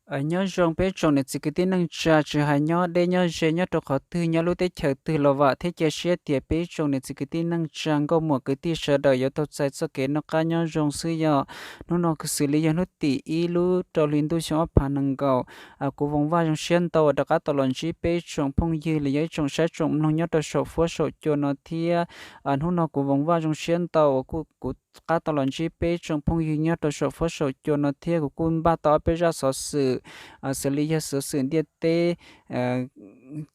Nyob zoo peb tsoom niam txiv kwv tij neej tsa, tsis hais nyob deb nyob ze, nyob rau qhov twg, nyob lub teb chaws twg los vam thiab cia siab tias peb tsoom niam txiv kwv tij neej tsa, nkauj muam kwv tij sawv daws yuav tau txais txoj kev noj qab nyob zoo xwb yom. Hnub no xws li yog hnub tim ib lub rau hli ntuj xyoo ob phav nees nkaum, kuv Voos Vaj zoo siab ntau uas rov qab tau los ntsib peb tsoom phooj ywg los yog ib tsoom saib tsoom mloog nyob rau saum fuab saum cua no thiab. Hnub no kuv Voos Vaj zoo siab ntau uas kuv qab tau los ntsib peb tsoom phooj ywg nyob rau saum fuab saum cua no thiab kuv kuj npaj tau ob peb zaj xov xwm, xws li yog xov xwm ntiaj teb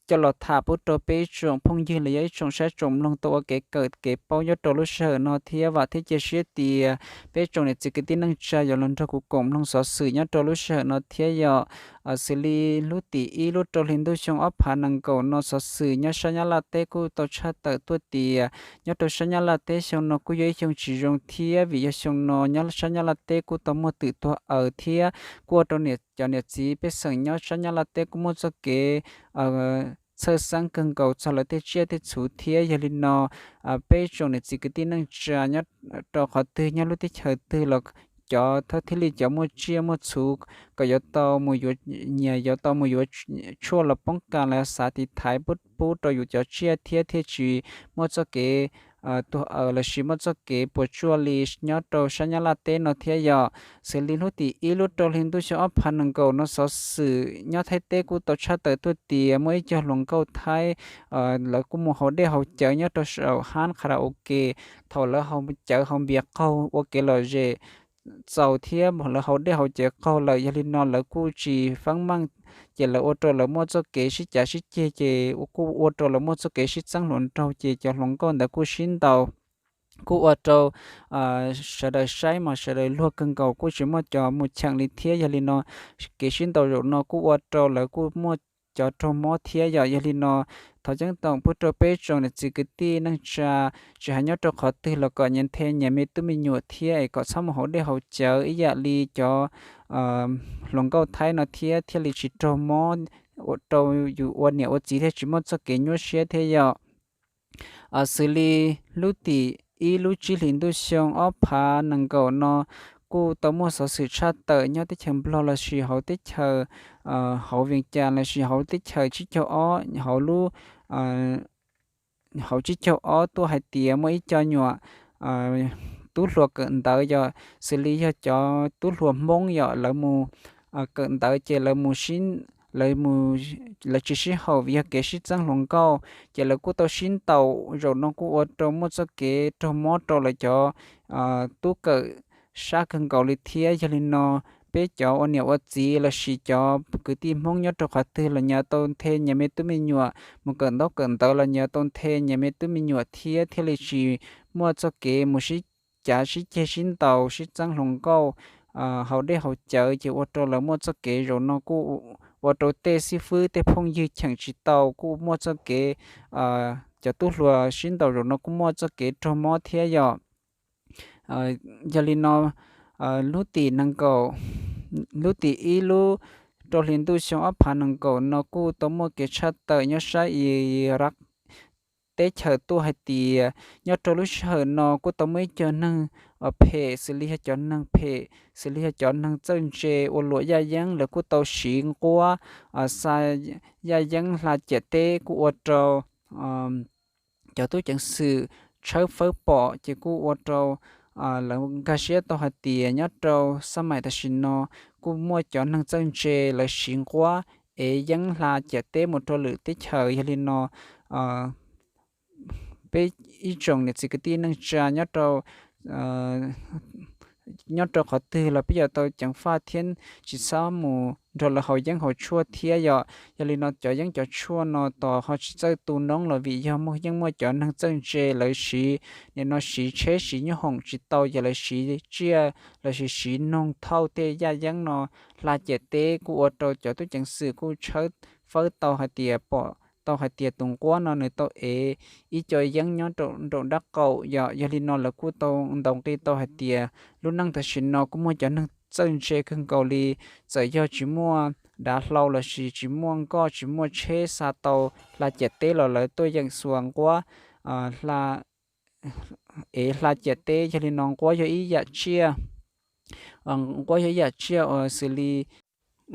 coj los tham pub rau peb tsoom phooj ywg los yog ib tsoom saib tsoom mloog tau ua kev kawm kev paub nyob rau lub sij hawm no thiab. Vam thiab cia siab tias peb tsoom niam txiv kwv tij neej tsa yuav los nrog kuv koom mloog xov xwm nyob rau lub sij hawm no thiab yom. Xws li hnub tim ib lub rau hli ntuj xyoo ob phav nees nkaum no xov xwm nyob sab Nyab Laj teb kuj tau tshaj tawm tuaj tias nyob rau sab Nyab Laj teb xyoo no kuj yog ib xyoo tsis zoo thiab vim yog xyoo no nyob sab Nyab Laj teb kuj tau muaj twm tuag aws thiab kuj ua rau cov niam txiv pej xeem nyob sab Nyab Laj teb kuj muaj txoj kev txhawj xeeb kawg nkaus txog lawv tej tsiaj tej txhu thiab. Yog li no peb tsoom niam txiv kwv tij neej tsa nyob rau qhov twg nyob lub teb chaws twg los cov thiaj li cov muaj tsiaj muaj txhu kom yuav tau mus yuav nyias yuav tau mus yuav tshuaj los poob kas los xav tiv thaiv pub rau yus cov tsiaj thiab thiaj tsis muaj txoj kev tuag aws los sis muaj txoj kev puas tsuaj li nyob rau sab Nyab Laj teb no thiab yom. Xws li hnub tim ib lub rau hli ntuj xyoo ob phav nees nkaum no xov xwm nyob Thaib teb kuj tau tshaj tawm tuaj tias muaj ib co hluas nkauj Thaib lawv kuj mus haus dej haus cawv nyob rau saum hab karaoke. Thaum lawv haus cawv haus npias qaug ua kev lom zem txaus thiab lawv haus dej haus cawv qaug lawm, yog li no lawv kuj tsis feeb meej, ces lawv ua rau lawv muaj txoj kev sib cav sib ceg ces kuj ua rau lawv muaj txoj kev sib txeeb hluas nraug ces cov hluas nkauj ntawd kuj sib ntaus kuj ua rau sawv daws saib mas sawv daws luag kawg nkaus kuj tsis muaj cov mus cheem li thiab. Yog li no kev sib ntaus zaum no kuj ua rau lawv kuj muaj cov raug mob thiab yom. Yog li no thov ceeb toom pub rau peb tsoom niam txiv kwv tij neej tsa tsis hais nyob rau qhov twg los kom nyias nthe nyias me tub me nyuam thiab es kom txhob mus haus dej haus cawv ib yam li cov hluas nkauj Thaib no thiab thiaj li tsis raug mob ua rau yus ua niam ua txiv thiaj tsis muaj txoj kev nyuaj siab thiab yom. Xws li hnub tim ib lub tsib hlis ntuj xyoo ob phav nees nkaum no kuj tau muaj xov xwm tshaj tawm nyob teb chaws Nplog los sis hauv teb chaws, hauv Vees Cas los sis hauv teb chaws tsib caug ob hauv lub hauv tsib caug ob tuaj hais tias muaj ib co nyuam tub hluas kawm ntawv yog xws li yog cov tub hluas Hmoob yom, lawv mus kawm ntawv ces lawv mus lawv tsis sib haum vim yog kev sib txeeb hluas nkauj, ces lawv kuj tau sib ntaus zaum no kuj ua rau muaj txoj kev raug mob rau lawv cov tub kawm sab kawg nkaus li thiab. Yog li no peb cov ua niam ua txiv los sis cov kwv tij Hmoob nyob rau qhov twg los nyias tau nthe nyias me tub me nyuam mus kawm ntaub kawm ntawv los nyias tau nthe nyias me tub me nyuam thiab thiaj li tsis muaj txoj kev mus sib cav sib ceg sib ntaus sib txeeb hluas nkauj haus dej haus cawv ces ua rau lawv muaj txoj kev zaum no kuj ua rau tej xib fwb tej phooj ywg cheem tsis tau kuj muaj txoj kev cov tub hluas sib ntaus zaum no kuj muaj txoj kev raug mob thiab yom. Yog li no hnub tim nees nkaum hnub tim ib lub rau hli ntuj xyoo ob phav nees nkaum no kuj tau muaj kev tshaj tawm nyob sab Iraq teb chaws tuaj hais tias nyob rau lub sij hawm no kuj tau muaj ib co neeg phem xws li yog cov neeg phem xws li yog cov neeg txawj ntse ua luam yaj yeeb lawv kuj tau siv nquab xa yaj yeeb hla ciam teb kuj ua rau cov tub ceev xwm tshawb fawb pom ces kuj ua rau lawv nkag siab tau hais tias nyob rau xab maim tam sim no kuj muaj cov neeg txawj ntse lawv siv nquab ev yeeb hla ciam teb mus rau lwm teb chaws. Yog li no peb ib tsoom niam txiv kwv tij neej tsa nyob rau nyob rau qhov twg los peb yuav tau ceev faj thiab tsis txhob mus nrog lawv haus yeeb haus tshuaj thiab yom. Yog li no cov yeeb cov tshuaj no tos ho tsis txawj tu noob los vim yog muaj yeej muaj cov neeg txawj ntse lawv siv, nim no siv tsheb siv nyoob hoom tsis tau ces lawv siv tsiaj los sis siv noog thauj tej yaj yeeb no hla ciam teb kuj ua rau cov tub ceev xwm kuj tshawb fawb tau hais tias pom tau hais tias tus nquab no nws tau ev ib co yeeb nyob nraum nraub qaum yom. Yog li no lawv kuj tau ntaus nqi tau hais tias lub neej tam sim no kuj muaj cov neeg txawj ntse kawg nkaus li, txawm yog tsis muaj dav hlau los sis tsis muaj nkoj tsis muaj tsheb xa tau hla ciam teb los lawv tuaj yeem xuas nquab ev hla ciam teb. Yog li no nquab yog ib yam tsiaj nquab yog ib yam tsiaj uas xws li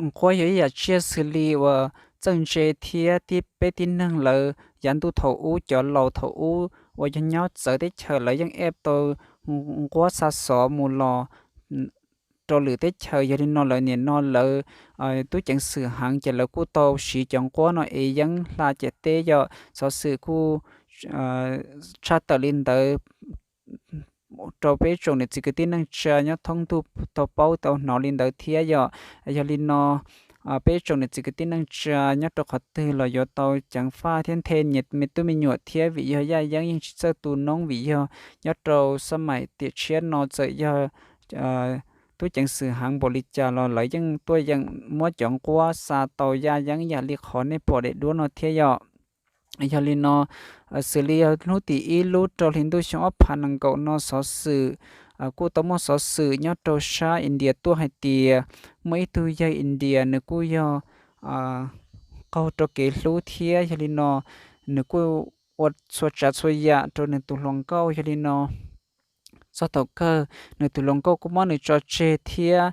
nquab yog ib yam tsiaj xws li uas txawj ntse thiab tib peb tib neeg lawv yav ntuj thaum ub cov laus thaum ub uas yog nyob txawv teb chaws lawv yeej ej tau nquab xa xov mus los rau lwm teb chaws. Yog li no lawv nim no lawv tub ceev xwm heev ces lawv kuj tau siv cov nquab no es yeeb hla ciam teb yom. Xov xwm kuj tshaj tawm li ntawd rau peb tsoom niam txiv kwv tij neej tsa nyob thoob ntuj tau paub tau hnov li ntawd thiab yom. Yog li no peb tsoom niam txiv kwv tij neej tsa nyob rau qhov twg los yuav tau ceev faj thiab nthe nyias me tub me nyuam thiab vim yog yaj yeeb yeej tsis txawj tu noob vim yog nyob rau xab maim tiam tshiab no txawm yog tub ceev xwm heev npaum li cas los lawv yeej tuaj yeem muab cov nquab xa tau yaj yeeb yam li qhov nej pom daim duab no thiab yom. Yog li no xws li yog hnub tim ib lub rau hli ntuj xyoo ob phav nees nkaum no xov xwm kuj tau muaj xov xwm nyob rau sab India tuaj hais tias muaj ib tug yawg India nws kuj yog qaug rau kev hlub thiab yog li no nws kuj ua txhua tsav txhua yam rau nws tus hluas nkauj. Yog li no txog thaum kawg nws tus hluas nkauj kuj muab nws tso tseg thiab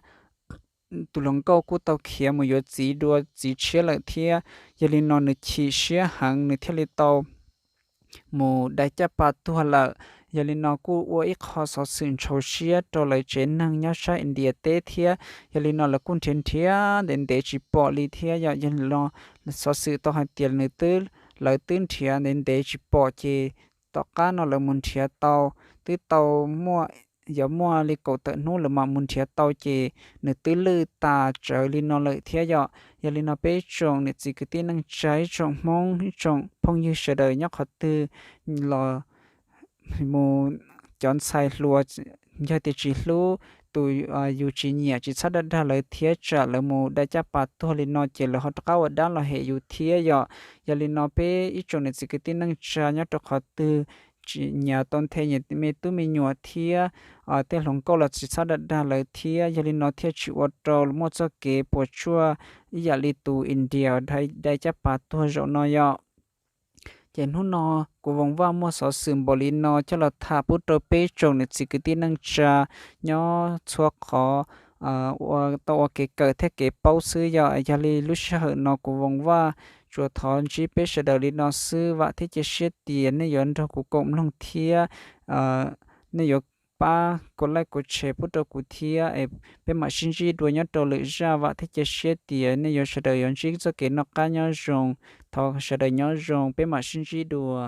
tus hluas nkauj kuj tau khiav mus yuav txiv dua txiv tshiab lawm thiab. Yog li no nws chim siab heev nws thiaj li tau mus dai caj pas tuag lawm. Yog li no kuj ua ib qho xov xwm ntshau siab rau lawv tsev neeg nyob sab India teb thiab. Yog li no lawv kuj nrhiav nrhiav ntev ntev tsis pom li thiab yom. Yog li no xov xwm tau hais tias nws twb, lawv twb nrhiav ntev ntev tsis pom ces tom qab no lawv mus nrhiav tau, twb tau muaj, yuav muaj li kaum tawm hnub lawv mam mus nrhiav tau ces nws twb lwj tas tsawv li no lawm thiab yom. Yog li no peb tsoom niam txiv kwv tij neej tsa ib tsoom Hmoob ib tsoom phooj ywg sawv daws nyob qhov twg los mus cov ntxhais hluas yog tias tsis hlub tus yus tsis nyiam tsis txhob dag dag lawv thiab tsam lawv mus dai caj pas tuag li no ces lawv ho rov qab ua dab los hem yus thiab yom. Yog li no peb ib tsoom niam txiv kwv tij neej tsa nyob rau qhov twg tsis nyiam tau nthe nyias me tub me nyuam thiab tej hluas nkauj los tsis txhob dag dag lawv thiab. Yog li no thiaj tsis ua rau muaj txoj kev puas tsuaj ib yam li tus India dai caj pas tuag zaum no yom. Ces hnub no kuv Voos Vaj muaj xov xwm npaum li no coj los tham pub rau peb tsoom niam txiv kwv tij neej tsa nyob txhua qhov ua tau ua kev kawm thiab kev paub xwb yom. Yog li lub sij hawm no kuv Voos Vaj tsuas thov ntsib peb sawv daws li no xwb, vam thiab cia siab tias nej yuav nrog kuv koom mloog thiab nej yuav pab kuv like kuv share pub rau kuv thiab es peb mam sib ntsib dua nyob rau lwm zaj. Vam thiab cia siab tias nej yuav sawv daws yuav ntsib txoj kev noj qab nyob zoo. Thov sawv daws nyob zoo, peb mam sib ntsib dua.